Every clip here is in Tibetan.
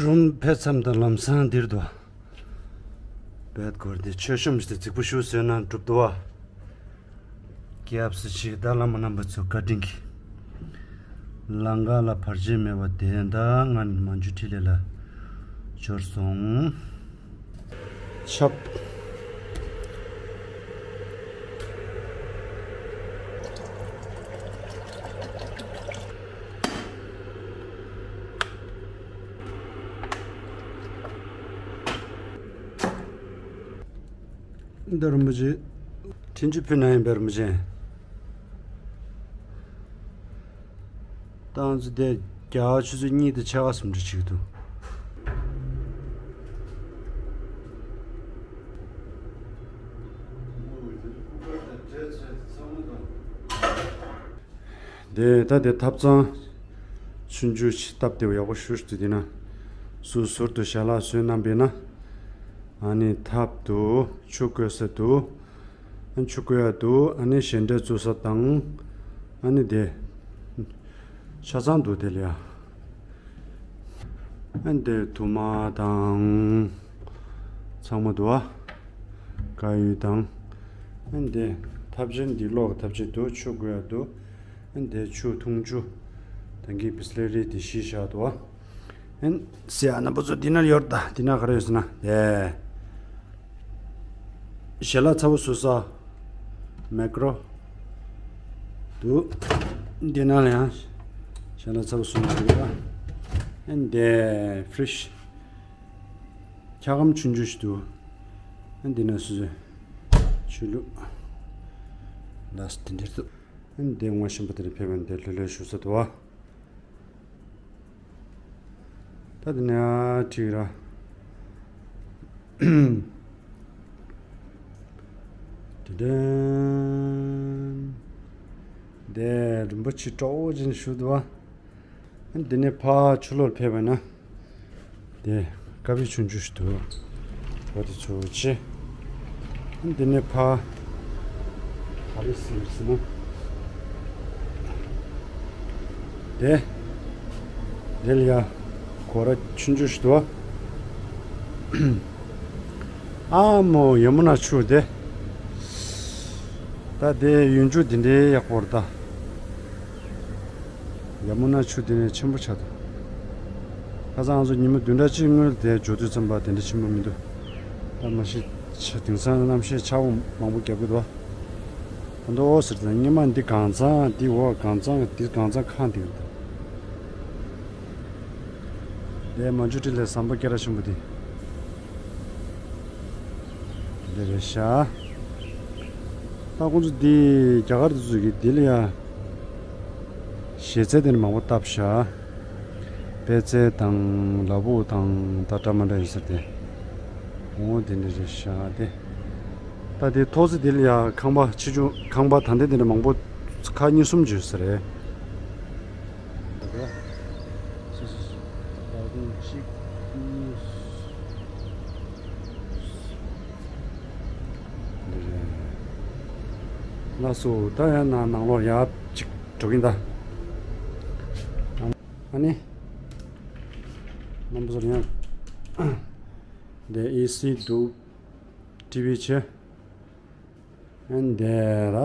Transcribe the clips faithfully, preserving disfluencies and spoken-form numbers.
རུམ་ཕེབས་མཚམས་དང་ལམ་སང་འདིར་དུ་བེད་སྐོར་འདི་མཆོད་གཤོམ་ཞིག་རྫིག་པོ་ཞུ་ཟོས་ན་འགྲུབ་འདུག་བ། སྐྱབས་སུ་མཆི། ད་བླ་མ་རྣམ་པ་ཚོ་བཀའ་དྲིན་གྱིས། ལང་ཀ་ལ་བར་ཆད་མེད་པ་དེ་ད་ང་མ་འཇུ་ཁྲི་ལས་ལ་འབྱོར་སོང་། ཆབ། འདི་རིན་པོ་ཆེ། ཁྲིན་ཅི་ཕུ་ན་ཡིན་པའི་རིན་པོ་ཆེ། ཏང་ཙུ་དེ་རྒྱ་གར་ཆུ་ཚོད་གཉིས་དང་ཕྱེད་ཀ་ཟིན་འགྲོ་བྱེད་ཀྱི་འདུག་དེ་ད་དེ་ཐབ་ཚང་ཆུང་ཆུང་ཞིག་བཏབ་བསྡད་པ་ཡག་པོ་ཞེ་པོ་ཅིག་འདུག་དེ་ན་ཟུར་ཟུར་དུ་ཞལ་ལག་བཟོས་གནང་པས་ན། ཨ་ནི་ཐབ་འདུག་ཆུ་བསྐོལ་ས་འདུག་ཨ་ནི་ཆུ་བསྐོལ་ཡ་འདུག་ཨ་ནི་ཞལ་འདྲེན་བཙུགས་ས་དང་། ཨ་ནི་དེ་ཆ་ཚང་འདུག་དེ་ལ་ཡ། ཨ་ནི་དེ་དུ་མ་དང་ཚང་མ་འདུག་ཨ། དཀར་ཡོལ་དང་། ཨ་ནི་དེ་ཐབ་ཆེན་འདི་གློག་གི་ཐབ་ཆེན་འདུག་ཆུ་བསྐོལ་ཡ་འདུག་ཨ་ནི་དེ་ཆུ་འཐུང་ཆུ། ད་གིན་བི་སི་ལེ་རི་དེ་གཞི་བཞག་འདུག་ཨ། ཨན། སི་ཡ་རྣམ་པ་ཚོ་འདི་ན་ཡོད་ད། འདི་ན་ག་རེ་ཡོད་ཟེར་ན། དེ། ཞལ་ལག་ཚ་པོ་བཟོ་ས། མེག་རོ། འདུག་འདི་ན་ལ་ཡང་། ཞལ་ལག་ཚ་པོ་བཟོ་ན་ཡོད་ཨ། ཨན་དེ། ཕི་རིཇ། འཁྱག་སྒམ་ཆུང་ཆུང་ཞིག་འདུག་ཨན་འདི་ན་སོ་སོའི་ཆུ་བླུགས། ལགས་སོ་དེ་འདྲ་འདུག་ཨན་དེ་ངོ་ཤེས་པ་དེ་ལ་ཕེབས་པ་འདི་ལྷོད་ལྷོད་བཞུགས་ས་འདུག་ཨ། ད་དེ་ནས་ཨ་ཁྲིག་ར། དེ་དེན། དེ་རིན་པོ་ཆེ་སྤྲོ་བོ་ཅན་ཞུ་འདུག་བ། དེ་ནས་ཕ་ཆུ་ལོར་ཕེབས་པ་ན། དེ་ཀ་བི་ཆུང་ཆུང་ཞིག་འདུག་འོ་དེ་ཚོ་ཆེ། འདི་ནས་ཕ། ག་རེ་ཟེར་ཟེར་ན། དེ། དེ་ལ་ཡ། སྒོ་ར་ཆུང་ཆུང་ཞིག་འདུག་ཨ་མོ་ཡ་མུ་ན་ཆུ་དེ། ད་དེ་ཡུན་ཆུ་དེ་འདྲའི་ཡག་པོ་རེད་ད། ཡ་མུ་ན་ཆུ་དེ་ནས་ཆེན་པོ་ཆགས་འདུག་ཁ་སང་ང་ཚོ་ཉི་མ་བདུན་ཕྲག་གཅིག་སྔོན་དེ་འབྱོར་དུས་ཙམ་པ་དེ་འདྲ་ཆེན་པོ་མི་འདུག་ད་མ་གཞི་ཆ་དེང་སང་གནམ་གཤིས་ཆར་པ་མང་པོ་བརྒྱབ་ཀྱི་འདུག་ཨ་མདོ་ཟེར་དང་སྙེ་མ་འདི་གང་ཚང་འདི་འོག་གང་ཚང་འདི་གང་ཚང་ཁང་འདི་རེད། དེ་མ་འཇུ་ཁྲི་ལས་ཟམ་པ་སྐད་གྲགས་ཆེན་པོ་འདི། འདི་རེད་ཤག་ད་ཁོང་ཚོ་འདི་རྒྱ་གར་དུ་ཚུད་ཀྱི་འདི་ལ་ཡ། ཞལ་ཚལ་དེ་ནི་མང་པོ་བཏབ་ཤག་པད་ཚལ་དང་ལ་ཕུག་དང་ད་འདྲ་མ་འདྲ་ཡོད་ཟེར་ཏེ། འོ་དེ་འདྲ་རེད་ཤག་དེ། ད་དེ་ཐོག་ཚེ་དེ་ལ་ཡ་ཁང་པ་ཆེ་ཆུང་ཁང་པ་ད་ལྟའི་དེ་འདྲ་མང་པོ་ཁག་གཉིས་གསུམ་ཅིག་ཡོད་ས་རེད། ལགས་སོ། ད་ཡང་ན་ནང་ལོགས་ཡར་ཅིག་འགྲོ་གིན་ད། ཨ་ནི། རྣམ་པ་ཚོར་ཡང་། འདི་ཨེ་སི་འདུག་ཊི་ཝི་ཆེ། ཨན་དེ་ར།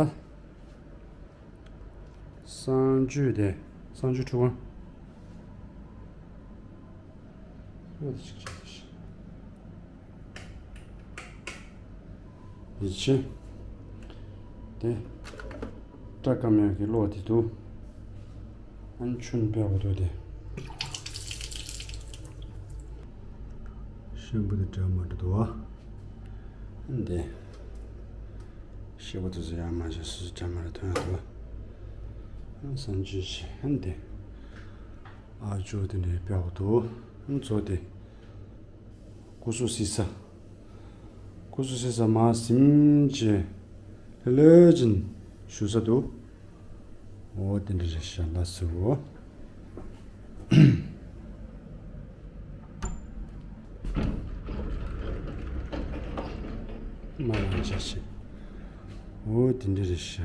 གསང་སྤྱོད་དེ། གསང་སྤྱོད་ཁྲུས་ཁང་། ཨོ་དེ་ཅིག་ཅིག་ཅིག་ཡིད་ཆེས། དེ། སྐྲ་སྐམ་ཡག་གི་གློག་དེ་འདུག་ཨན་ཆུན་པའི་འོ་དོ་དེ། ཤེས་པོ་དེ་འདྲ་མ་འདྲ་འདུག་ཨ། འདི། ཤེས་པོ་དེ་ཚོ་ཡང་མ་བྱས་སུ་འདྲ་མ་འདྲ་ཐོན་ཡག་འདུག་ཨ། སང་ཅི་ཤེས་འདི། ཨ་ཅོ་དེ་འདྲའི་དཔེ་འོ་དོ། མཚོ་དེ། སྐུ་གཟུགས་བསིལ་ས། སྐུ་གཟུགས་བསིལ་ས་མ་ཟིན་ཅི། ལྷོད་ལྷོད་ཅིག་བཞུགས་ས་འདུག་འོ་དེ་འདྲ་རེད་ཤག་ལགས་སོ། མ་ལང་ཆ་ཆེ། འོ་དེ་འདྲ་རེད་ཤག་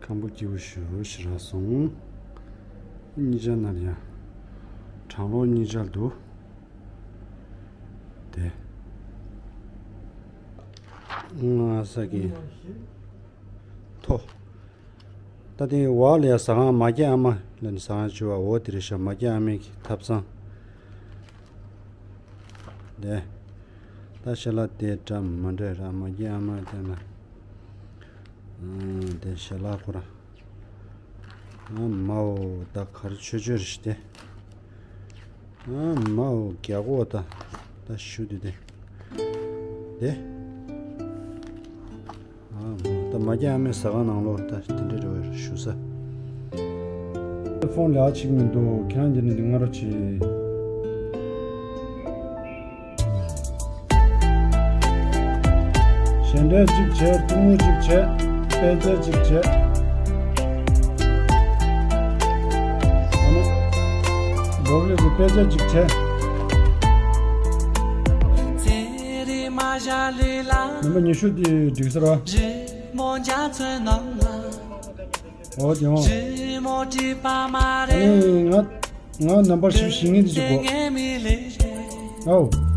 ཁམ་བུ་སྐྱིད་པོ་ཞུ་ཞེ་དྲག་སོང་། གཉིས་ཆ་ན་ཡ། གྲང་གློག་གཉིས་ཆར་འདུག་དེ། སྔ་ས་གི་ཐོ། ད་དེ་བ་ལ་ཡ་ཟ་ཁང་མ་སྐྱེས་ཨ་མ་ལ་ནི་ཟ་ཁང་བྱུ་བ་འོ་དེ་རེད་ཤག་མ་སྐྱེས་ཨ་མའི་གི་ཐབ་ཚང་། དེ། ད་ཞལ་ལག་དེ་འདྲ་མ་འདྲ་ར་མ་སྐྱེས་ཨ་མ་དེ་ན། ཨང་། དེ་ཞལ་ལག་ཁོ་ར། ཨ་མའོ་ད་གར་ཆོས་ཆོས་རེད་ཤི་དེ། ཨ་མའོ་རྒྱ་གོ་ད་ད་ཞུ་དེ་དེ། དེ། ཨ་མ་ད་མ་རྒྱ་ཨ་མའི་ཟ་ཁང་ནང་ལོགས་ད་དེ་འདྲ་རེད་བ་ཞུ་ས། ཕོན་ལ་ཨ་ཅིག་མི་འདུག་ཁྱེད་རང་འདི་ནས་འདི་ང་རོ་ཆེ། ཞལ་འདྲེན་གཅིག་བྱས། གཏུམ་མོ་གཅིག་བྱས། དཔེ་ཆ་གཅིག་བྱས། ཨ་ནི། འབོག་ལེ་ཟེར་དཔེ་ཆ་གཅིག་བྱས། ནུས་པ་ཉི་ཤུ་དེ་འགྲིག་ས་ར། འོ་དེ་འོ། ཨ་ནི་ང་། ང་ནམ་བར་ཞིབ་ཞིག་ངེས་འདི་ཅིག་གོ། ཨའོ།